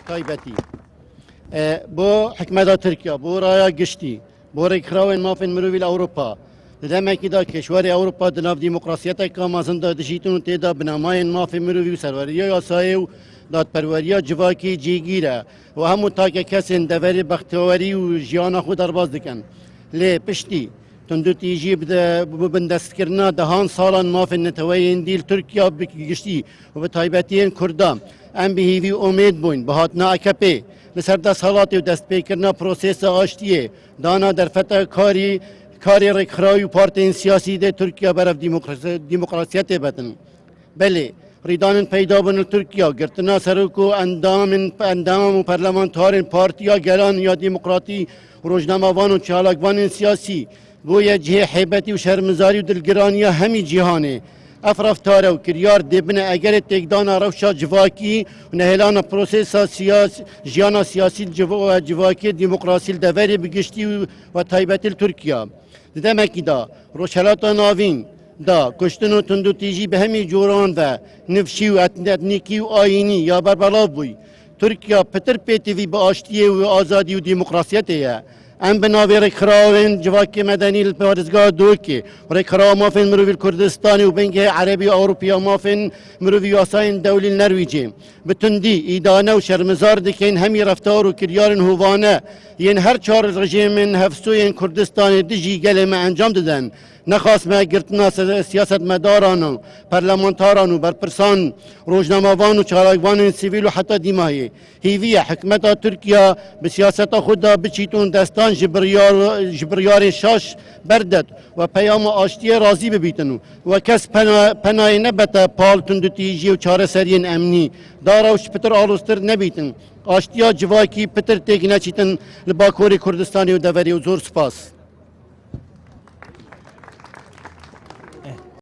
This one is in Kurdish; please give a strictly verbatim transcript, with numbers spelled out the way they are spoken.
Taybetî. E, bo hikmeta Tirkiye, bo raya giştî, bo rêkxirawên mafên mirovî li Ewropa, di demekî de kêşwerê Ewropa di nav demokrasiyeteka mezin de dijîtin û tê de binamayên mafê mirovî û serweriya yasayê û dadperweriya civakî cîgîr e û hemû takekesên deverê bextewerî û jiyana xwe derbas dikin. Lê piştî tundûtîjî bi de-, bi bindestkirina dehan salan mafên neteweyên dî li Tirkiya bi giştî û bi taybetî yên Kurdan, em bi hîvî û umêd bûn bi hatina A K P li ser desthilatê û destpêkirina prosesa aştiyê, dana derfeta karî, karê rêkxirawî û partiyên siyasî dê Tirkiya berev demokrasi-, demokrasiyetê betin. Belê, rîdanên peyda bûn li Tirkiya, girtina serok û endamên, endam û parlamentarên Partiya Gelan ya Demokratî, rojnamevan û çalakvanên siyasî bûye cihê heybetî û şermizarî û dilgiraniya hemî cîhanê. Ev reftare û kiryar dê bine egerê têkdana rewşa civakî û nehêlana prosesa siyas-, jiyana siyasî li civ-, civakî, demokrasî li deverê bi giştî û we taybetî li Tirkiya. Di demekî de Rojhelata Navîn de kuştin û tundûtîjî bi hemî coran ve nifşî û etn-, etnîkî û ayînî ya berbelav bûy. Tirkiya pitir pêtivî bi aştiyê û azadî û demokrasiyetê ye. Em bi navê rêkxirawên civakê medenî li parêzgeha Dokê û rêkxirawa mafên mirovî li Kurdistanê û Bingehê Erebî û Ewropî ya mafên mirovî û yasayên dewlî li Nerwîcê bi tundî, îdane û şermizar dikin, hemî reftar û kiryarên hovane yên her çar rejîmên hevsoyên Kurdistanê dijî gelê me encam didin. Nexas me girtina se-, siyasetmedaran û parlamentaran û berpirsan, rojnamevan û çalakvanên sivîl û heta dîmahiyê. Hêvî ye hikmeta Tirkiya bi siyaseta xwe de biçît û destan ji biryar-, ji biryarên şaş berdet we peyama aştiyê razî bibîtin û we kes pena-, penayê nebete pal tundûtîjî û çareseriyên emnî, da rewş pitir aloztir nebîtin. Aştiya civakî pitir têk neçîtin li Bakurê Kurdistanê û deverê û zor spas.